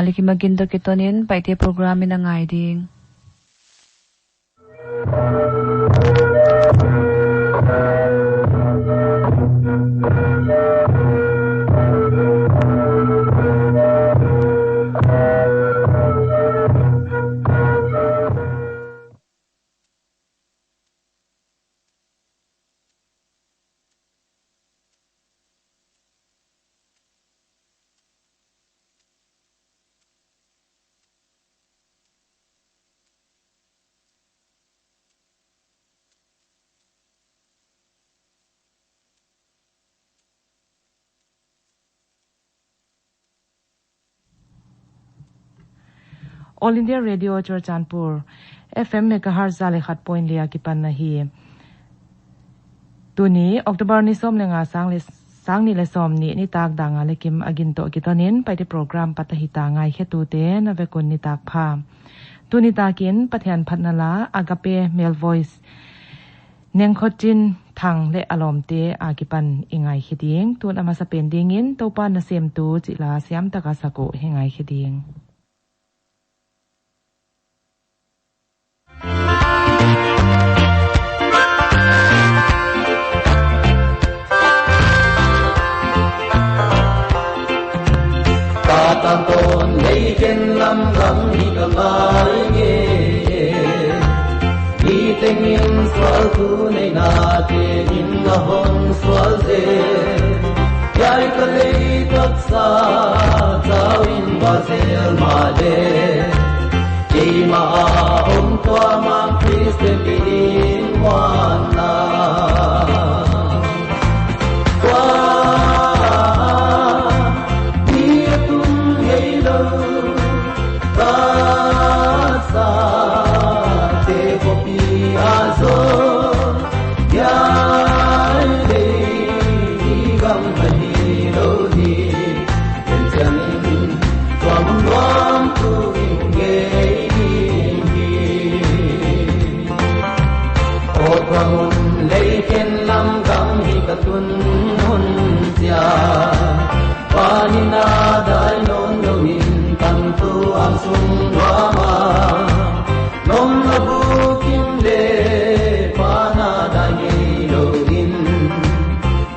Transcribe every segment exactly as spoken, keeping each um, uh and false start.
Alikim a gin toh kiton in Paite program i na ngai ding. All India Radio Churachandpur, F M megahertz za leh khat point li a kipan ahi. Tuni, October ni sawm leh nga, sang leh, sang nih leh sawmnih nitak dang a Alikim a gin toh kiton in Paite program pat ahi ta, ngaikhetute na vek un nitak pha. Tuni takin Pathian phatna la, Agape Male Voice, Nengkhochin Thang leh a lawmte a kipan i ngaikhe ding. Tun a masapen dingin Toupa Nasemtu chih la siam taka sak uh i ngaikhe ding. Ka tangtawn lei khen lam gam hi ka ngai nge. Mi tengin sual thu neina te in na hon sual zel. Hiai ka lei taksa zau in va zel mahleh, keimah a om tuam a Christian te in muanna. Tua ni a tung ngei lou, ka sa te khopi a zaw, hiai lei i gam ahi lou hi. Ken chiangin tuam tuam tu in ngei ding hi. Aw, tua hun lei khen lam gam hi ka tun hun chiang, Pa ni na dai nawn lou in tangtu a sung nuam a. Nong na bukim leh Pa na dai ngei lou in,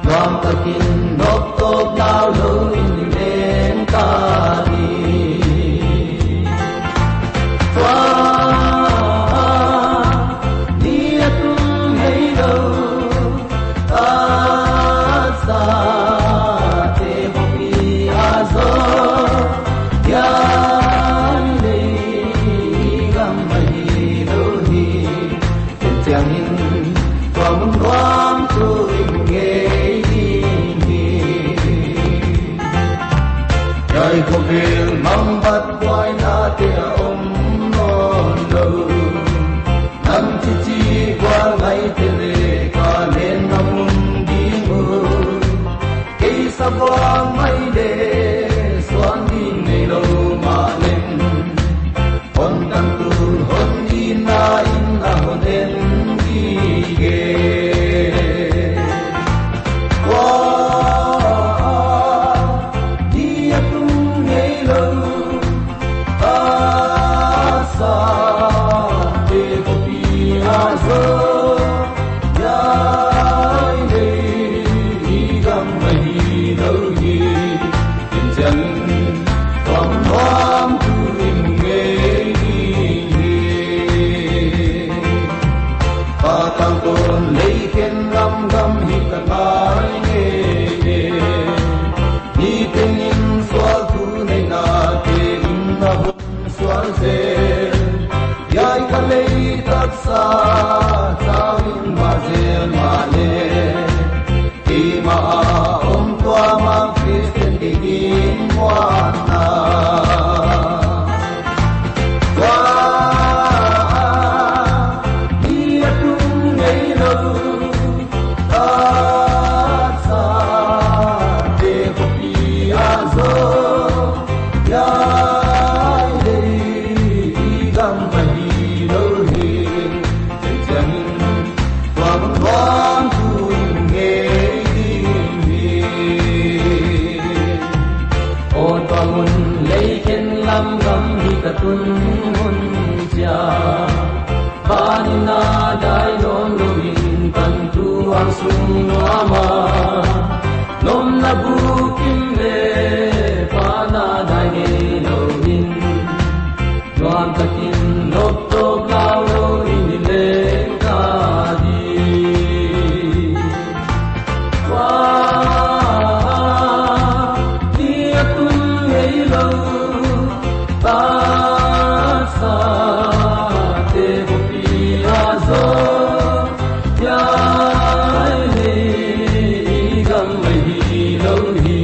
nuam takin nop tawp lau lou in leng ka hi. Tua ni a tung ngei lou, ka sa te khopi a zaw, hiai lei i gam ahi lou hi. Ken chiangin tuam tuam tu in ngei ding hi. Hiai khovel mangbat buaina te a om nawn lou. Nam chichi bual ngai te leh ka len na mun ding uh. Kei sa buang mai leh suan ding nei lou mahleh, hon tangtu hon itna in a hon en gige. Tua ni a tung ngei lou, ka sa te khopi a zaw, hiai lei i gam ahi lou hi. Ken chiangin tuam tuam tu in ngei ding hi. Pa tangtawn lei khen lam gam hi ka ngai nge. Mi tengin sual thu neina te in na hon sual zel. Hiai ka lei taksa zau in va zel mahleh, keimah a om tuam a Christian te in muanna. Tua ni a tung ngei lou, ka sa te khopi a zaw, hiai lei i gam ahi lou hi. Ken chiang Gam gam hi ka tun hun chia, vanina dai lawm lawmin kan tu ang sung nuam a. Lawmna bukim leh pana dai ngei lou in, nuam takin lop tawk lau lou in i leng ka di. Tua, tia tun ngei lou, taksa te khopi a zaw, hiai lei gam mai hi lou hi,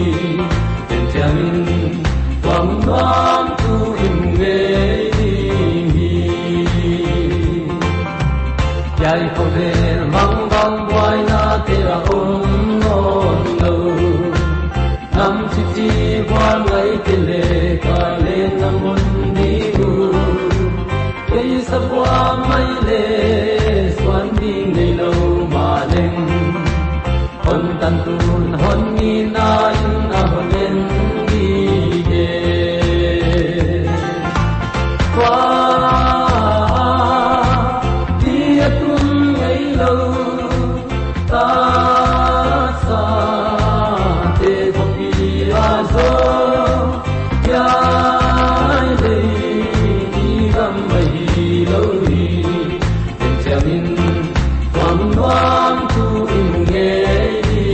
ken chiangin tuam nuam tu in ngei hi. Hiai khovel mangbang buaina te a om nawn lou. Nam chichi bual ngai te leh ka leng na mun di u. Kei sa bual mai leh suan di ngei lou mah leng. Hon tan tun hon nina in a hon en di de. Tua, tia tun ngei lou, taksa te khopi a zaw, hiai lei gam mai hi lou hi, ken chiangin tuam nuam tu in ngei hi.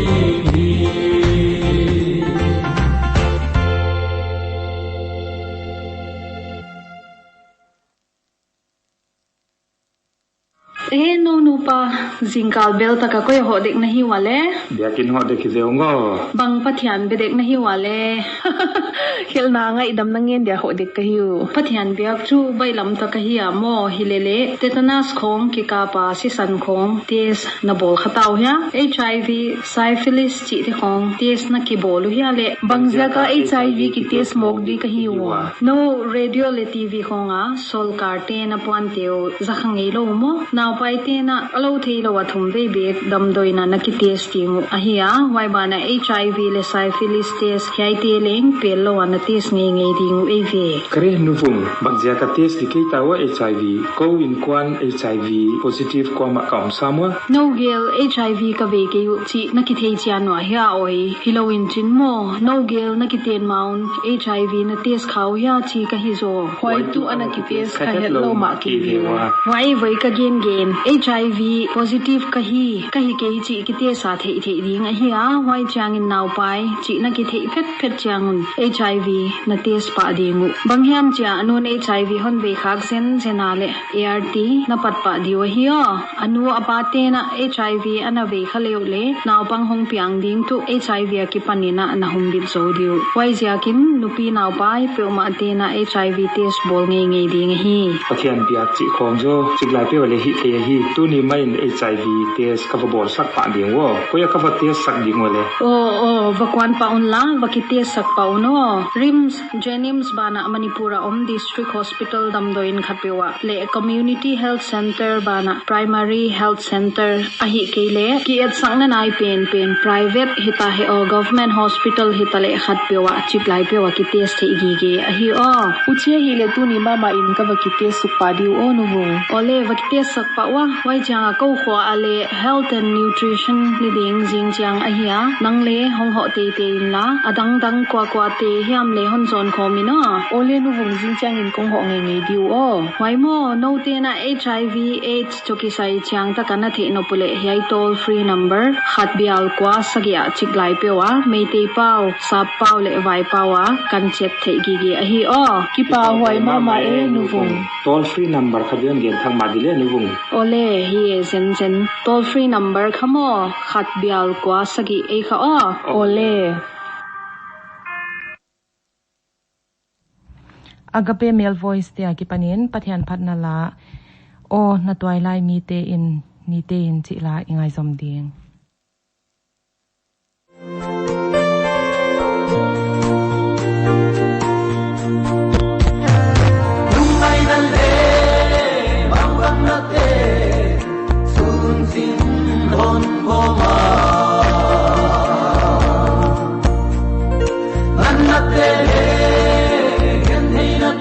Eh, nou nupa, zingkal bel taka koi hoh dek na hi ua le? Biakin hoh dek hi ve ung aw. Bang Pathian be dek na hi ua le? Khelhna ngaihdam na ngen dia hoh dek ka hi uh. Pathian biak chu baihlam tak ahi a maw, hilele tetanus khong kikap a sisan khong test na bawl kha ta uh hia? H I V, syphilis chih te khong test na kibawl uh hia le? Bang ziaka H I V kitest mawk di ka hi ua? Nou radio leh T V khong a solkar te'n a puan te uh za kha ngei lou maw? Naupai te'n a lou theilou a thum vei bek damdawi in na kitest ding uh ahi a, huai banah H I V leh syphilis test hiai te leng pel lou a na test ngeingei ding uh ei ve. Kare nuvung, bang ziaka test di kei ta ua H I V? Kou innkuan H I V positive kuamah ka om sam ua. Nou gel H I V ka ve kei uh chih na kithei chian ua hia oi? Hilou in chin maw, nou gel na kiten ma un H I V na test kha uh hia chi ka hi zaw. Huai tuh ana kitest kha hetlou mah kei ve ua. Huai voi ka gengen, H I V positive ka hi, ka hi kei chih kitest a theih theih ding ahi a, huai chiangin naupai chih na kitheih phetphet chiang un H I V na test pah ding uh. Bang hiam chia a nu'n H I V hon vei khak zenzen a le A R T na pat pah di uh ahi aw. A nu a pa te'n a H I V ana vei kha le uh le, naupang hong piang ding tuh H I V akipanin a na humbit zou di uh. Huai ziakin nupi naupai peuhmah te'n a H I V test bawl ngeingei ding ahi. Pathian biak chih khong zaw, chiklai peuh a le hih thei ahi. Tuni mah in H I V test ka va bawl sak pah ding ua. Koi a ka va test sak ding ua le? Aw, aw, va kuan pah un la, va kitest sak pah un aw. RIMS, JNIMS banah Manipur a om District Hospital damdawi in khat peuh ah, leh Community Health Centre banah Primary Health Centre ahihkeileh ki-etsakna nai penpen private hita hi aw, government hospital hita leh khat peuh ah, chiklai peuh ah kitest theih gige ahi aw. Huchi ahihleh tuni mahmah in ka va kitest suk pah di uh aw nuvung. Awle, va kitest sak pah ua, huai chiang a kou khua ah leh Health and Nutrition ni ding zingchiang ahi a, nang le hong hoh teitei in la, a dangdang kuakua te hiam le hon zawn khawm in aw. Awle nuvung, zingchiang in kong hoh ngeingei di uh aw. Huai maw, nou te'n a H I V AIDS toh kisai chiang tak a na theih nop uleh hiai toll free number khat bial kua sagih ah chiklai peuh ah, Meitei pau, Sap pau leh Vai pau ah kan chat theih gige ahi aw. Kipahhuai mahmah e nuvung. Toll free number khat hon gen thak mah di le nuvung. Awle, hi e zenzen. Toll free number kha maw, khat bial kua sagih ei kha aw. Awle. Agape Male Voice te akipanin Pathian phatna la, Aw na tuailai mite in, nite in chih la i ngaizom ding. Lungngaihna leh mangngilhna te sun sin hon bawm a. Nganna te leh gentheihna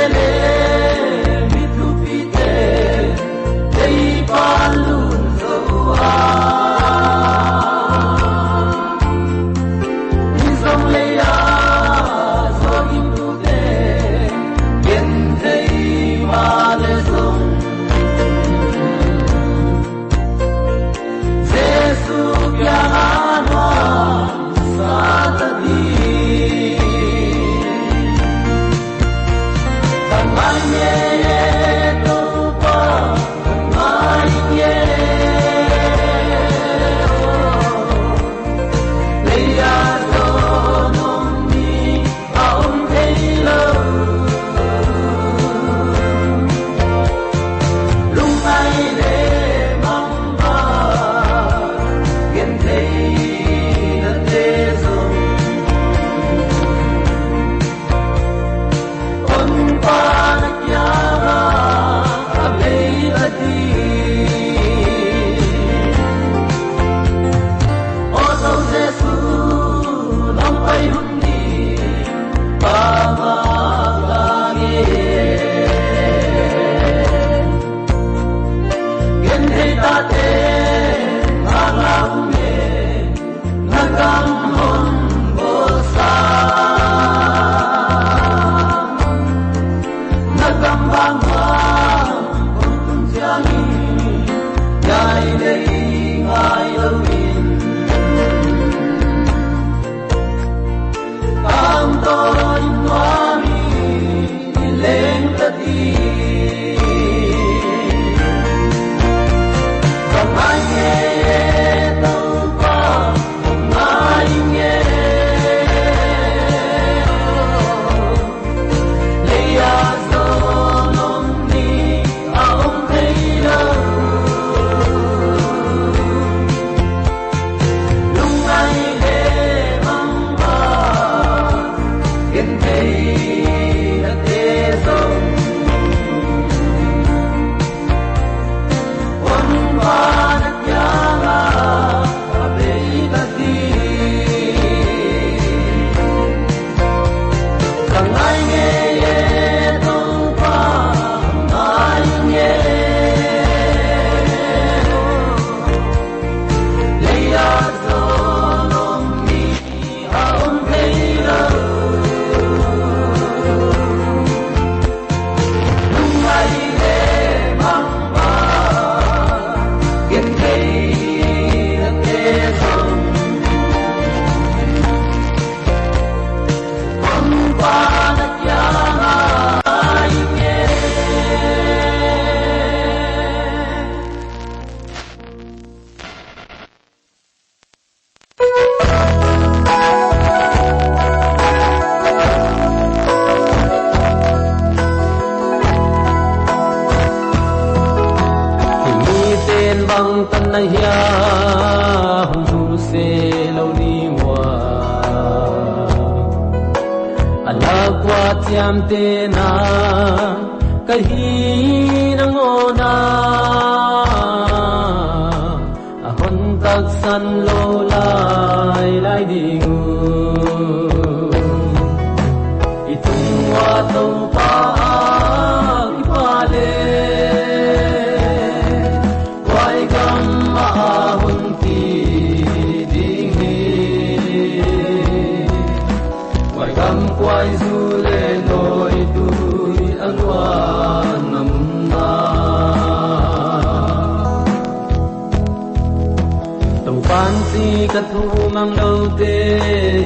Leh mi thupite, tei pa lun zou a. Ni zong lei a, zou in tute, gen thei ma leh zong. Jesu kiang a hong sa ta di. Ka ngai nge Toupa, ka ngai nge. Lei a zawn om ni a om thei lou. Lungngai leh mangngilh, gen theihna te zong. Honpa na kiang a, a bei ta di. Aw Tou Jesu, nong pai hun ni, pa ma ka nge. Gen thei tate, a ngau nge. Na gam hon bawl sa, na gam bang hon tung chiang in, ngai leh ngai lou in. Kam to in nuam in, i leng ta di. Ka ngai nge Toupa, ka ngai nge. Lei a zawn om ni a om thei lou. Lungngai leh mangngilh, gen theihna te zong. Honpa na kiang a, a bei ta di. Ka ngai nge Toupa, ka ngai nge. Lei a zawn om ni a om thei lou. Lungngai leh mangngilh, gen theihna te zong. Honpa na kiang a, ngai nge. Miten bangtan na hia, hon tu se lou di ua. A lak ua chiamtehna ka hi nangawn a, a hon taksan lou lailai ding uh. I tung ua Toupa a kipah leh, kuai gam a hon ti ding hi. Kuai gam kuai zu leh nawitui a luanna mun ah. Toupa'n chi ka thumang loute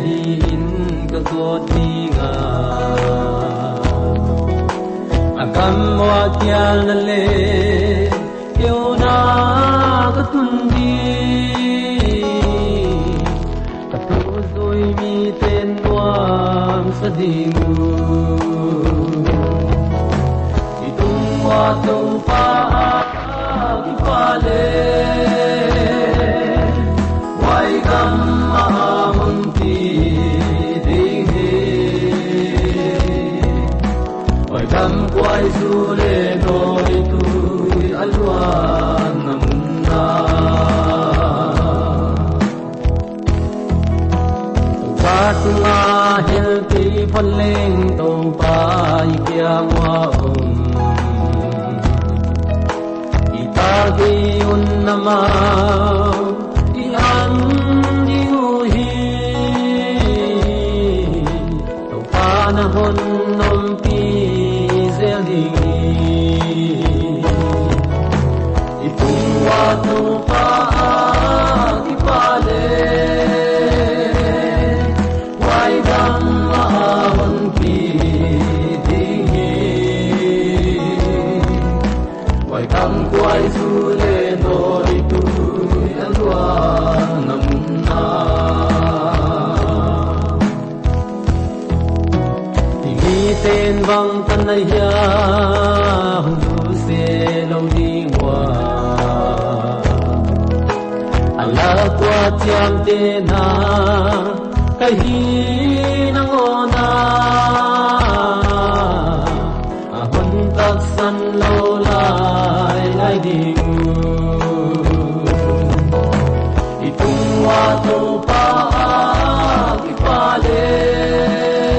hi in ka gawt ding a. A gam uah kialna leh keuna ka tun ding. Ka thu zui miten nuamsa ding uh. I tung ua Toupa a kipah leh, kuai gam a hon ti ding hi. Kuai gam kuai zu leh nawitui a luanna mun ah. Toupa tunga hel kei phot leng Toupa i kiang ua om. I tak i un amau i an ding uhi. Toupa'n a hon ompih zel ding hi. I tung ua Toupa a kipah leh, huai gam ah a hon pi ding hi. Huai gam khuaizu leh nawitui a luahna mun ah. I miten bang tan a hia hon luse lou ding ua. A lak ua chiamtehna ka hi nangawn a, a hon taksan lou lailai ding uh. I tung ua Toupa a kipah leh,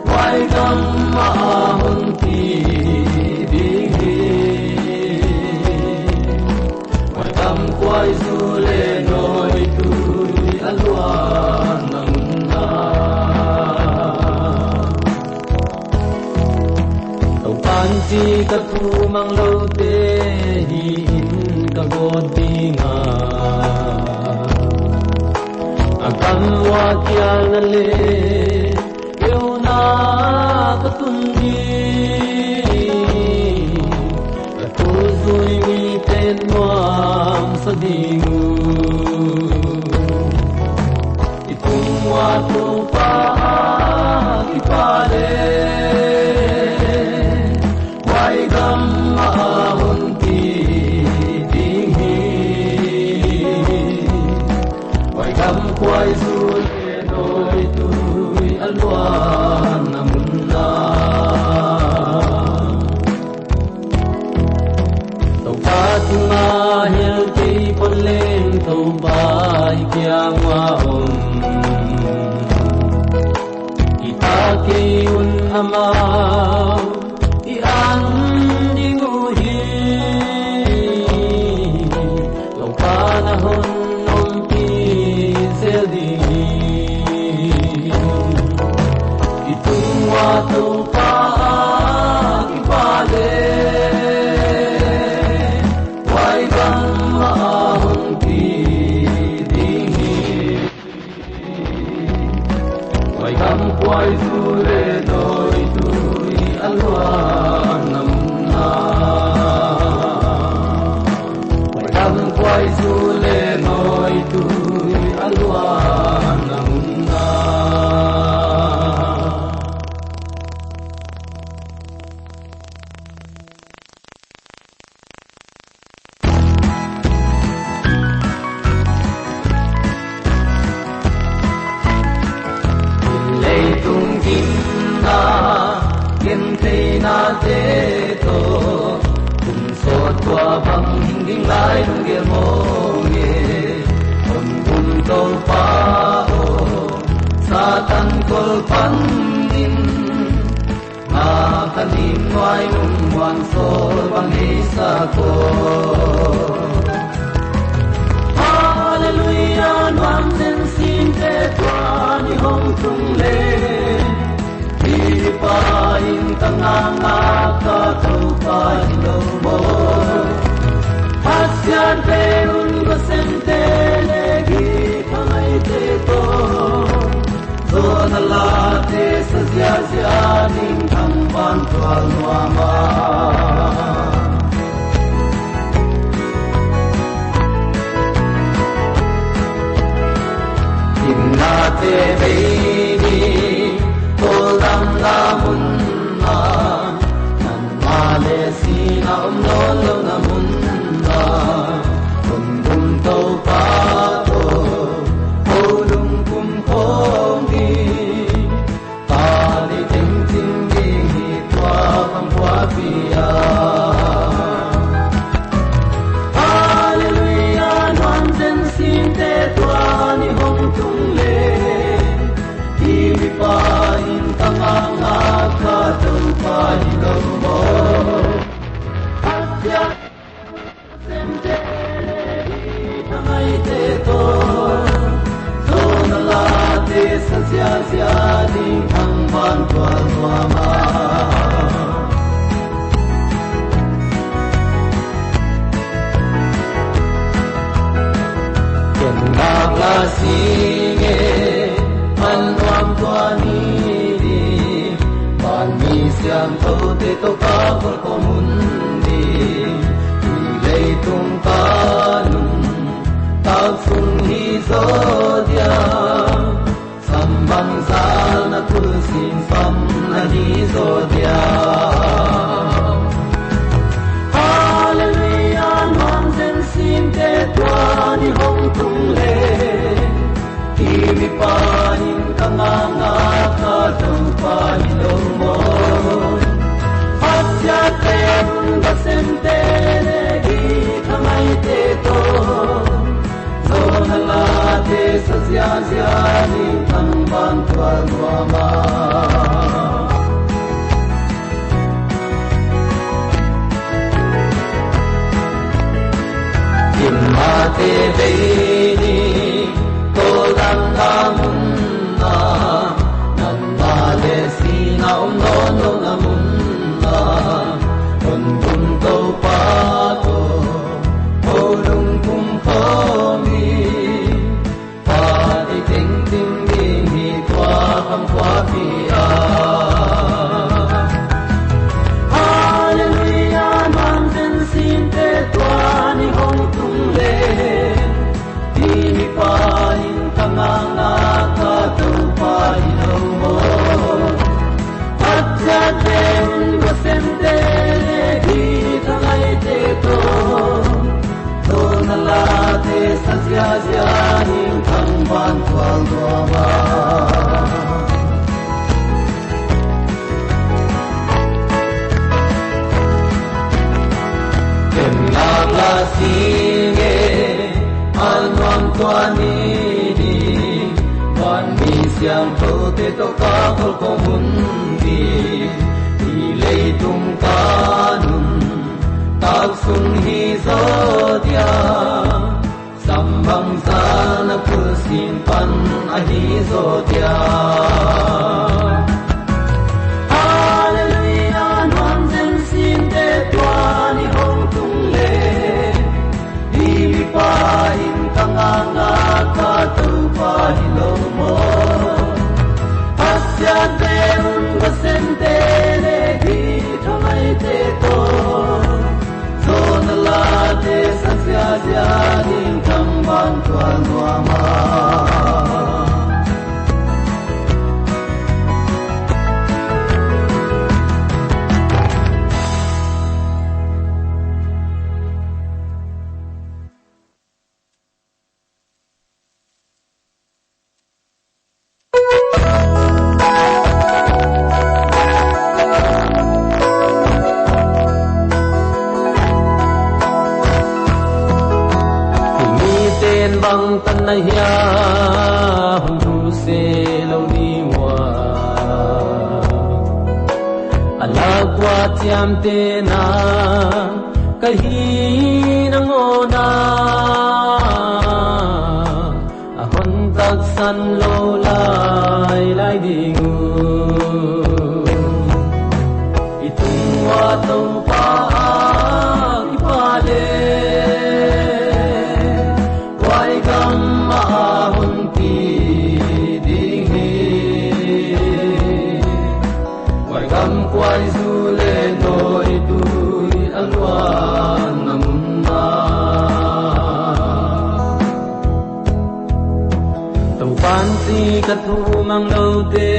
huai gam ah a hon pi ding hi. Huai gam khuaizu leh nawitui a luahna mun ah. Toupa'n chi ka thu mang loute hi in ka gawt ding a. A gam ua kialna leh geuna ka tun ding. Ka thuzui miten nuamsa ding uh. I tung ua Toupa a kipah leh, huai gam ah a hon pi ding hi. Huai gam khuaizu leh nawitui a luahna mun ah. Toupa tungah hel kei pon leng Toupa i kiang ua om. I tak i un amau i an ding uhi. Toupa'n a hon ompih zel ding hi. I tung ua Toupa a kipah leh, huai gam ah a hon pi ding hi. Huai gam khuaizu leh nawitui a luahna mun ah. Huai gam khuaizu leh nawitui a luahna mun ah. Leitung gimna gentheihnate toh, kum sawt tua bang hing ding lai lunggel mawng e. Hon bum Toupa aw, Satan kol panin, na ka lim nuai nung muan sawl bang hei sa ko. Hallelujah, nuam zen sinte tua ni hong tung leh, i pa in ka ngakngak a Toupa hilou maw. Hasiante un ka sente leh gikhangaite toh, zonna late sa ziahziah ding thangvahna tual nuam a. Gimnate bei ding, tawldamna mun ah, nangmah leh sihna om nawnlouhna mun ah, hon bum Toupa toh, hou lungpum khawng hi. Ka deih tengteng ding hi tua bang huapi ah. Hallelujah, nuam zen sinte tua ni hong tung leh, Ken nak la si nge, man nuam tua ni di, man mi siangthoute toh ka kol ko mun di, i leitung ka nun, tak sung hi zo dia. Sam bangzah na kul sin pan ahi zo dia. Hallelujah, nuam zen sinte tuan i hong tung le. Himi pa in ka ngakngak a, Toupa hilou maw. Phatsiate un, vasemte leh githangaite toh, zonna late sa ziahziah in, tangval tual lua mah. Kimate vei ni, tawldamna mun ah, nangmah leh sihna om nawnlou na mun ah, hon tung Toupa toh, hon lungpum khawm in. Pate tengteng ding hi tua khang khua pi ah. Hallelujah, nuam zen sinte tuan i hong tung le. Himi pa in ka ngakngak a, Toupa hilou maw. Phatsiate un, vasemte leh githangaite toh, zonna late sa ziahziah in, tangval tual lua mah. Ken nak la si nge, man nuam tua ni di, van mi siangthoute toh ka kol ko mun di, i leitung ka nun, tak sung hi zo dia. Sam bangzah na kul sin pan ahi zo dia. Hallelujah, nuam zen sinte tuan i hong tung le. Himi pa in ka ngakngak a, Toupa hilou maw. Phatsiate un, vasemte leh githangaite toh, zonna late sa ziahziah in, tangval tual lua mah. Miten bangtan na hia, hon tu se lou ni ua. A lak ua chiamtehna ka hi nangawn a, a hon taksan lou lailai ding uh. I tung ua Toupa a kipak leh, kuai gam a hon pi ding hi. Kuai gam kuai zu leh nawitui a luanna mun ah. Toupa'n chi ka thumang loute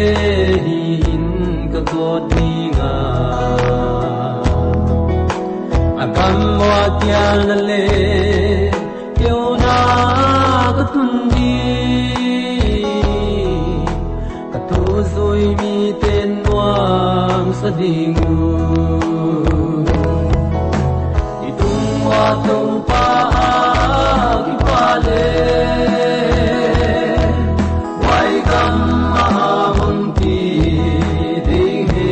hi in ka gawt ding a. A gam ua kial na leh, keuna ka tun di. Ka thu zui miten nuamsa ding uh. I tung ua Toupa a kipak leh, kuai gam a hon pi ding hi.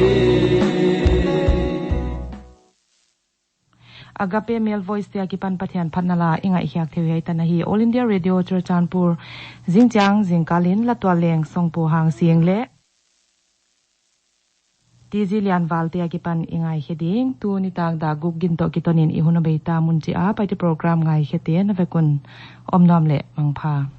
Agape Male Voice te akipan Pathian phatna la i ngaihkhiak thei uh hiai tan ahi. All India Radio Churachandpur, zingchiang zingkal in la tual leng Songpu Hangsing leh T G Lianval te akipan i ngaikhe ding. Tuni nitak dak guk gin toh kiton in i hun a bei ta, mun chih a Paite program ngaikhe te na vek un omnuam leh mangpha.